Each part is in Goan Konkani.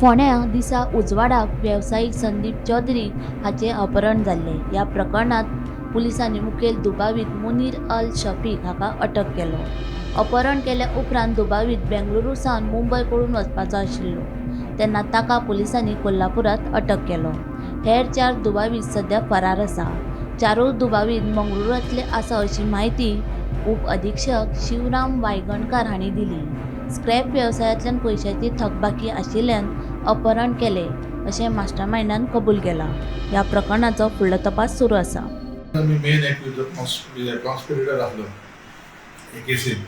फोंड्यां दिसा उजवाडाक वेवसायीक संदीप चौधरी हाचें अपहरण जाल्लें. ह्या प्रकरणांत पुलिसांनी मुखेल दुबावीत मुनीर अल शफीक हाका अटक केलो. अपहरण केल्या उपरांत दुबावीत बेंगळुरू सावन मुंबय पळून वचपाचो आशिल्लो, तेन्ना ताका पुलिसांनी कोल्हापुरांत अटक केलो. हेर 4 दुबावीत सध्या फरार आसा. 4 दुबावीत मंगळुरांतले आसा अशी म्हायती उप अधीक्षक शिवराम वायगणकार हांणी दिली. स्क्रॅप वेवसायांतल्यान पयशांची थकबाकी आशिल्ल्यान अपहरण केलें अशें मास्टरमायंडान कबूल केलां. ह्या प्रकरणाचो फुडलो तपास सुरू आसा. आमी मेन एक्यूज कॉन्स्पिरेटर आसलो हे केसीन,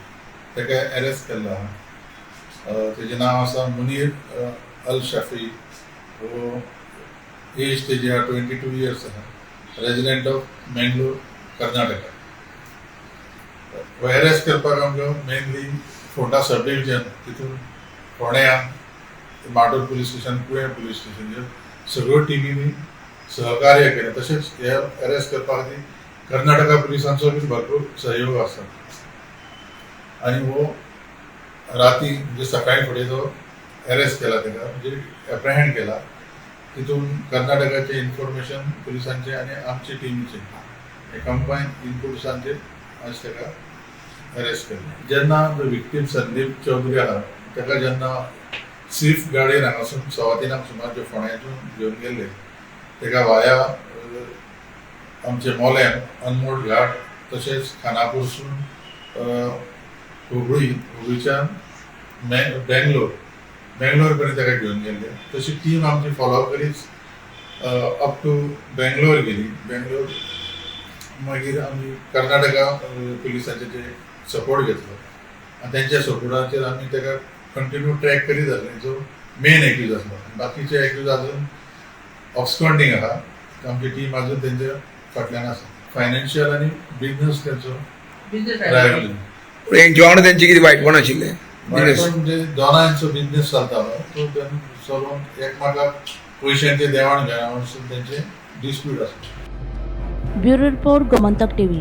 ताका अरेस्ट केल्लो आहा. तेजें नांव आसा मुनीर अल शफी. हो एज तेजी आहा 22 इयर्स आहा, रेजिडेंट ऑफ मेंगलोर, कर्नाटका. हो अरेस्ट करपाक आमकां मेनली फोंडा सब डिविजन, तितून फोंड्या, माटोळ police station, Kulem police station, सगळ्यो टिमींनी सहकार्य केलें. तशेंच हे अरेस्ट करपा खातीर कर्नाटका पुलिसांचो बी भरपूर सहयोग आसा. आनी हो राती म्हणजे सकाळी फुडें तो अरेस्ट केला, ताका म्हणजे एप्रहेंड केला. तितून कर्नाटकाचे इन्फॉर्मेशन पुलिसांचे आनी आमचे टिमीचे हे कंबायन इनपुट्सांचेर आज ताका अरेस्ट केलें. जेन्ना विक्टीम संदीप चौधरी आहा, ताका जेन्ना स्विफ्ट गाडयेन हांगासून 3:15 सुमार जे फोंड्यासून घेवन गेल्ले, ताका वाया आमचे मोलेम, अनमोड घाट, तशेंच खानापूरसून हुबळी, हुबळीच्यान बेंगलोर, बेंगलोर पर्यंत ताका घेवन गेल्ले. तशी टीम आमची फॉलो करीत अप टू बेंगलोर गेली. बेंगलोर मागीर आमी कर्नाटका पुलिसांचे जे सपोर्ट घेतलो आनी तेंच्या सपोर्टाचेर आमी ताका कंटिन्यू ट्रॅक करीत आसले. जो मेन एक्यूज आसलो, बाकीचे एक्यूज अजून ऑब्सकॉन्डिंग आहा. आमची टीम अजून तेंच्या फाटल्यान आसा. फायनान्शियल आनी बिझनस तेंचो रायवली. पूण हेंच्या वांगडा तेंचे कितें वायटपण आशिल्लें? बिझनस. म्हणजे दोनांचो बिझनेस चलतालो, तो चलोवन एकमेकाक पयशांचे देवाण घेवाण तेंचे डिस्प्यूट आसा. Bureau report, Gomantak TV.